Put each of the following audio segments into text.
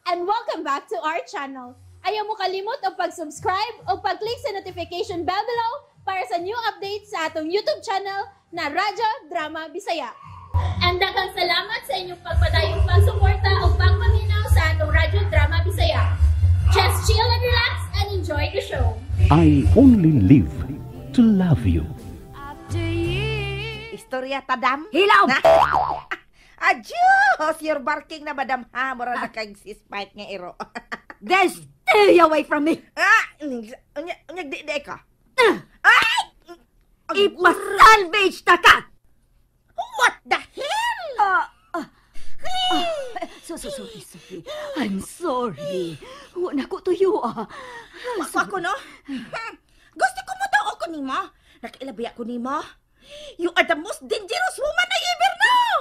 And welcome back to our channel. Ayaw mo kalimot og pag-subscribe o pag-click sa notification bell below para sa new updates sa atong YouTube channel na Radyo Drama Bisaya. And daghang salamat sa inyong pagpadayong pagsuporta o pagpaminaw sa atong Radyo Drama Bisaya. Just chill and relax and enjoy the show. I only live to love you. Istorya tadam. Hilaw! Na? Adios! You're barking na, madam, ha? Mura na kag si Spike nga iro. Then stay away from me! Ah! Unya, unya, di, di ka. Ay! Ipasalvage ta ka! What the hell? So, sorry, sorry. I'm sorry. Wa na ko tuyo, ah. Ako, ako, no? Gusto ko mo tao ko nimo. Nakailabi ako nimo. You are the most dangerous woman I ever know!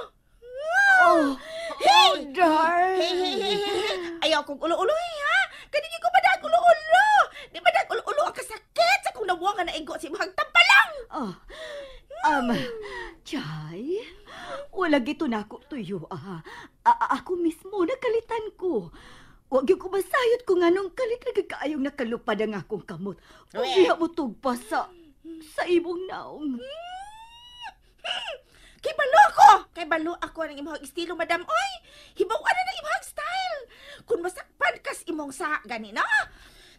Oh, Hey! oh, darling. Hey, hey, hey, hey, hey. Ayaw kong ulo-ulo, eh, ha? Kanina ko ba dag ulo-ulo? Di ba dag ulo-ulo ang kasakit sa kong nabuwang nga naigo si imong tampalang? Oh, Chay, wala gito na ako tuyo, ah. Ako mismo, nakalitan ko. Wag yung kumasayot kung anong kalit lagi kaayong nakalupad ang akong kamot. Kung diha mo tugpa sa imong naong. Kay balo ako! Kay balo ako ng imong estilo, madam. Oy! Hibaw na ng imong style! Kung masakpan kas imong sa gani na,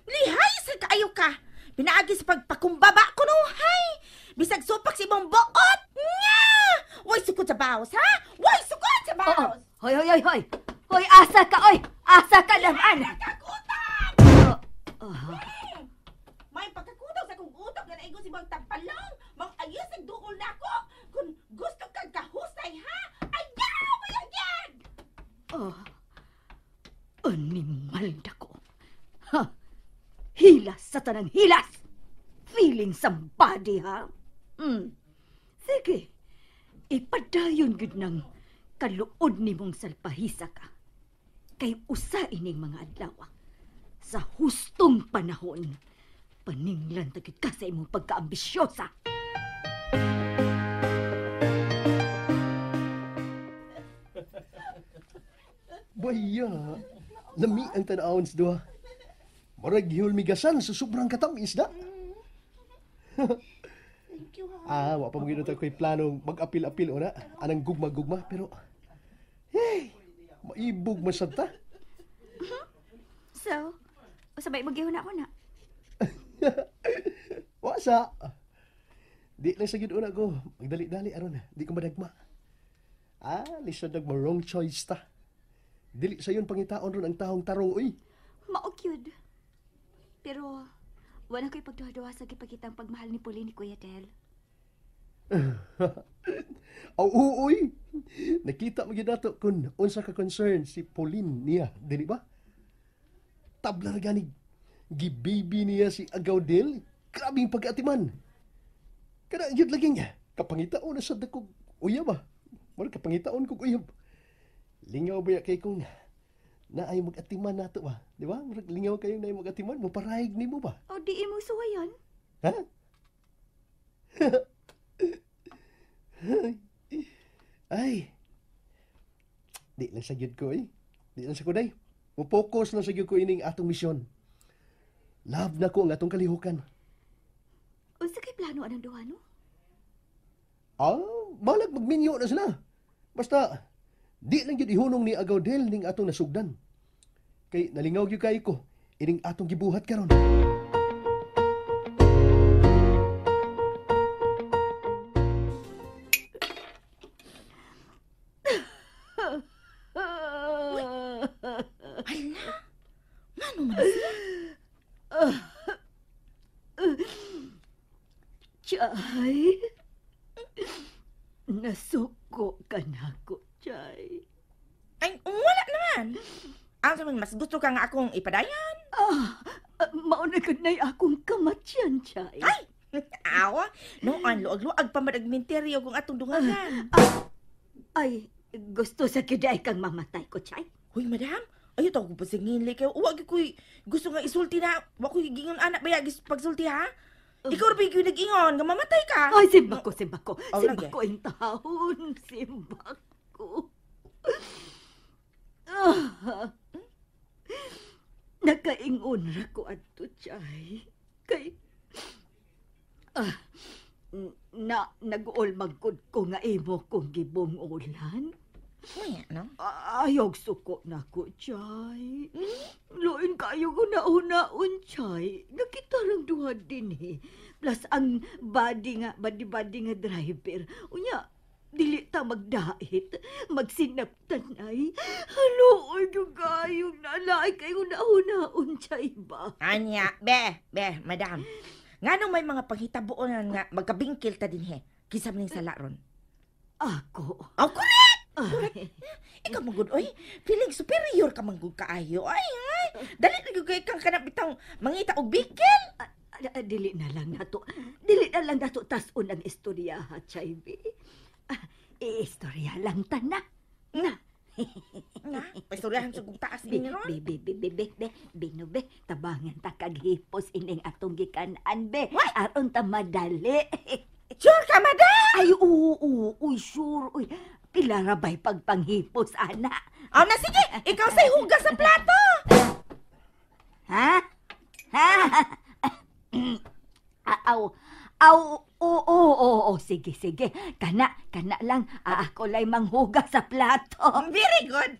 lihay sa kaayo ka! Pinaagi sa pagpakumbaba ko no, hay! Bisag supak sa imong buot! Nga! Way sukod sa baos, ha? Way sukod sa Oo. baos! Hoy, hoy, hoy, hoy! Hoy, asa ka, oy! Asa ka naman! Pagkakutab! Ah, May pagkakutaw sa kong utok nga naigo si imong tampalong! Mang ayos ang duol na ako! Kung gusto kang kahusay, ha? Ayaw! Bayagyan! Oh. Animal na ko. Ha? Hilas sa tanang hilas! Feeling somebody, ha? Sige. Ipadayon gud ng kaluod nimong salpahisa ka. Kay usa ining mga adlaw. Sa hustong panahon, paninglan ta gyud ka sa imong pagkaambisyosa. Baya, lami ang tanawon sa duha. Murag gihulmigasan sa sobrang katamis da. Thank you, ha? Ah, wa pa mo gyud ko'y planong mag-apil-apil una, anang gugma-gugma, pero hey, maibog man sad ta. So, usabay magyahon ako na. Wa sa. Di lang sa gyud una ko, magdali-dali aron di ko madagma. Ah, lisod nag wrong choice ta. Dili sayon pangitaon ron ang tahong tarong uy. Mao gyud. Pero wala ko'y pagduha-duha sa gipakitang pagmahal ni Pauline ni Kuya Del. Aw, uy. Nakita mo gyud nato kun unsa ka concern si Pauline niya, dili ba? Tabla ra gani. Gibaby niya si Agaw Del. Grabing pagkaatiman. Kana gyud lagi nga kapangitaon na sad kog uyab ba. Mura kapangitaon kog uyab. Lingaw ba ya kay kung naay mag-atiman nato ba? Di ba? Murag lingaw kayong naay mag-atiman, moparayag nimo ba? O di imo suwayan. Ha? Ay. Di lang sa gyud ko eh. Di lang sa kuday. Mo-focus lang sa gyud ko ining atong misyon. Love na ko ang atong kalihukan. Unsa kay plano anang duha no? Ah, balag magminyo na sila. Basta di lang gyud ihunong ni Agaw Del ning atong nasugdan. Kay nalingaw gyud kay ko ining atong gibuhat karon. Ala! Ngano man siya? Chay. Nasuko ka na ko, Chay. Ay, wala naman. Ang sa mas gusto ka nga akong ipadayan. Ah, mauna gud nay akong kamatyan, Chay. Ay! Awa, noon, luag-luag pa man agminteryo kung atong dungagan. Ay, gusto sa gyud ay kang mamatay ko, Chay. Huy, madam, ayaw tawag ko pasingili kayo. Uwag ko'y gusto nga isulti na. Wa ko'y gingon anak ba pagsulti, ha? Ikaw rin ba nag-ingon nga mamatay ka? Ay, simba ko, simba ko. Oh, Simba lagi. ko ang taon. Simba ko. Ah. Nakaingon ra ko adto, Chay. Kay na nag-uol magkod ko nga imo kong gibungulan. Uy, ano? Ayaw suko na ko, Chay. Luin kayo ko nauna-un, Chay. Nakita lang duha din eh. Plus ang body nga driver. Unya, dili ta magdait, magsinaptanay. Halo, oy, gayong nalaay kayo nauna-un, Chay ba? Anya, be, madam. Ngano may mga panghitabuon nga magkabingkil ta din he. Kinsa man ning sala ron? Ako. Oh, correct! Correct. Ikaw manggod, oy. Feeling superior ka manggod kaayo. Ay, ay. Dali na gyud kay kang kanang bitang mangita og bikil. Dili na lang nato. Dili na lang nato tas-on ang istorya, ha, Chay B. Istorya lang ta na. Na. Na, paistoryahan sa kong taas ini ron. Be, bino be, tabangan ta kaghipos ining atong gikan-an be. Aron ta madali. Sure ka, madam? Ay, oo, uy, sure. Uy, pila ra bay pagpanghipos, ana. Aw na, sige, ikaw say hugas sa plato. Ha? Ha? Aw, aw, oo, sige. Kana lang, ako lay manghugas sa plato. Very good.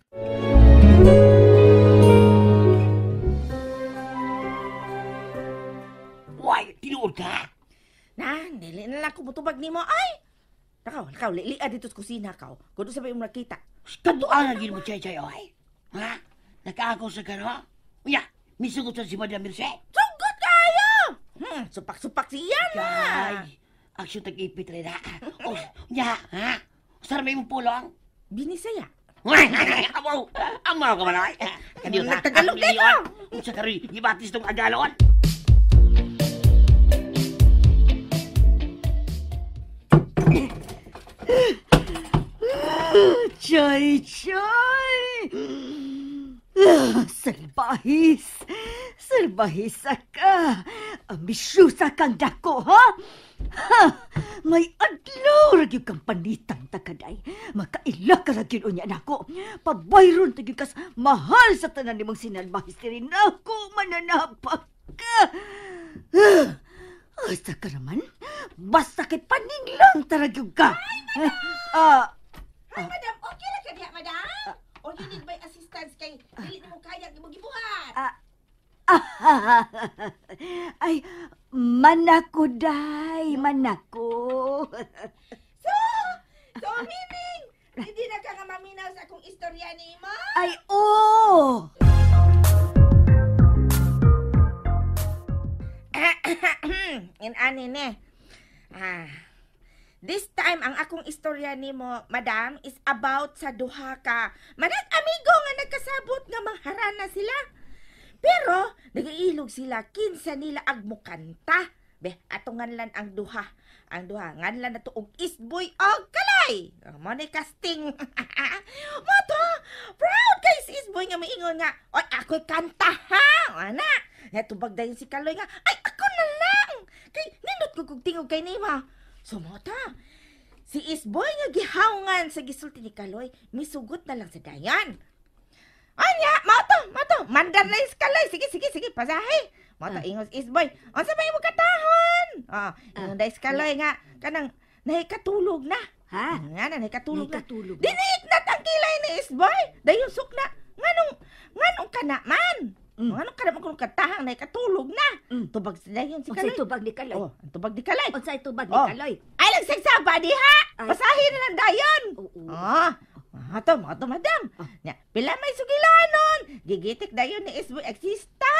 Why, tinuod ka? Na, dili na lang kumutubag nimo. Ay! Nakaw, lilia dito sa kusina ka. Kuno sa ba yung nakita? Kaduan na gin mo, Chay-Chay, oy. Ha? Nakaagaw sa gano'n? Unya, misugot sa si Madam Merce. Sugot kayo! Supak-supak siya na! Ay, aksyon tag-ipit rin ha. O, unya, ha? Saan may mong pulong? Binisaya. Amaw! Amaw ka man, oy. Nagtagalog dito! Unsa karoy, gibatis tong agalon. Chay, Chay! Salbahis! Salbahis ka! Ambisyosa kang dako, ha? Ha? May adlaw ra gyud kang panitan ta kaday. Makaila ka ra gyud unya nako. Pabayron ta gyud kas mahal sa tanan nimong sinalbahis diri nako mananapak ka. Asa ka naman? Basta kay paninglang ta ra gyud ka. Hi, madam. Okay ra ka diha, madam? Or you need my assistance kay dili nimo kaya imong gibuhat? Ay, manako day, manako. So meaning, hindi na ka nga maminaw sa akong istorya nimo? Ay, oo! In-ani ne. This time, ang akong istorya nimo, madam, is about sa duha ka manag-amigo nga nagkasabot nga mangharana sila. Pero, nag-iilog sila, kinsa nila agmukanta. Be, ato nganlan ang duha. Ang duha, nganlan na to og Isboy og Kalay. Mo ni casting. Mo to, proud kay si Isboy nga miingon nga, oy, ako'y kanta ha. Ana, natubag dayon si Kaloy nga, ay, ako na lang. Kay, nindot ko kog tingog kay nima. So, mo ta, si Isboy nga gihawngan sa gisulti ni Kaloy, misugot na lang sa dayan. Anya, mato, mandar na yung Kaloy. Sige, pasahe. Mato, ingon si Isboy. Unsa may imong katahon? Ingon na si Kaloy nga, kanang nahikatulog na. Ha? Nga na, nahikatulog na. Nahikatulog na. Diniit na ang kilay ni Isboy. Dayon suk na. Nganong kana man? Nganong kana man kung katahang nahikatulog na? Tubag sa dayon si Kaloy. Unsay tubag ni Kaloy? Oh, ang tubag ni Kaloy. Unsay tubag ni Kaloy? Ay, nagsagsaba diha. Pasahe na lang dayon. Oo. Mato, madam. Nya, pila may sugilanon. Gigitik dayon ni Isboy eksista.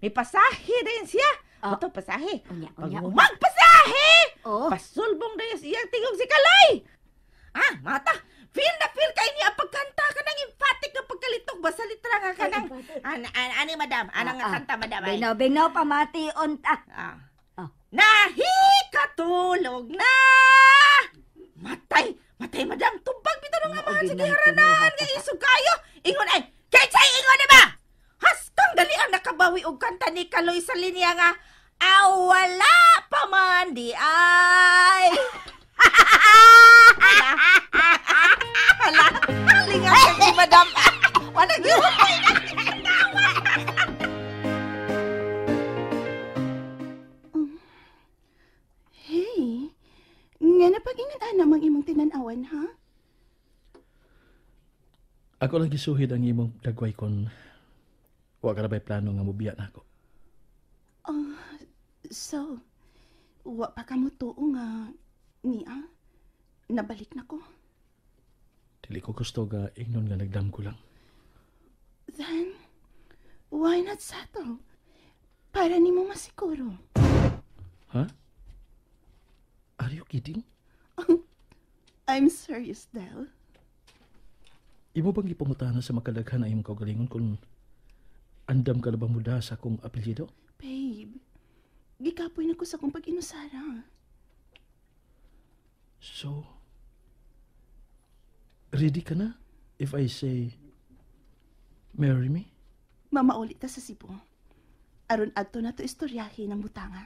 May pasahe dayon siya. Mato, pasahe. Unya. Magpasahe! Pasulbong dayon siyang tingog si Kaloy. Mata. Feel na feel kay niya pagkanta ka ng emphatic nga pagkalitok. Basta litra nga ka ng... Ani, madam. Anang nga kanta, madam. Bino, pamati on ta. Nahikatulog na! Matay! Matay, madam. Tubag bitaw nga mga sige haranahan nga isog kayo. Ingon ay, kay ingon di ba? Hastang dali ang nakabawi og kanta ni Kaloy sa linya nga, wala pa man di ay. Hala, halinga ka ni madam. Wala gyud. paminawan, ha? Ako lang gisuhid ang imong dagway kon wa ka na ba'y plano nga mobiya nako. So, wa pa ka mo tuo nga niya? Nabalik na ko. Dili ko gusto ga ingnon nga nagdam ko lang. Then, why not settle? Para nimo masiguro. Ha? Are you kidding? I'm serious, Del. Imo bang gipangutana sa makadaghan ang imong kaugalingon kung andam ka na ba muda sa akong apelyido? Babe, gikapoy na ko sa akong pag-inusara. So, ready ka na if I say, marry me? Mamauli ta sa Cebu. Aron adto na to istoryahe ng butanga.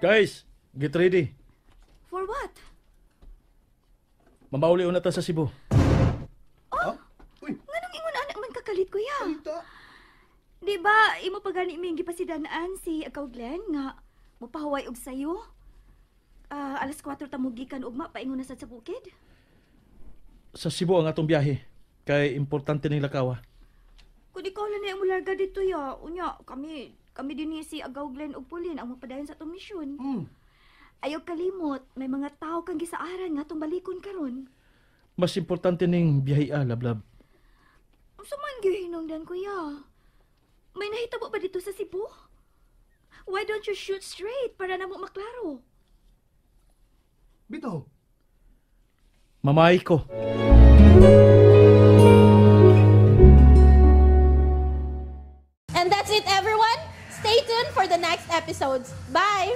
Guys, get ready. For what? Mamauli na ta sa Cebu. Uy, Nganong ingon anak man kakalit kuya? ita. Di ba imo pa gani ming gipasidanaan si Agaw Glenn nga mopahuway og sayo? Alas 4 ta mogikan ugma paingon na sad sa bukid. Sa Cebu ang atong biyahe. Kay importante ning lakawa. Kun ikaw lang na mularga dito ya, unya kami dinhi si Agaw Glenn ug Pauline ang mapadayon sa atong misyon. Ayaw kalimot, may mga tao kang gisaaran nga atong balikon karon. Mas importante ning biyahe lablab. Unsa man gyud hinungdan kuya? May nahitabo ba dito sa Cebu? Why don't you shoot straight para namo maklaro? Bitaw. Mamay ko. And that's it, everyone. Stay tuned for the next episodes. Bye!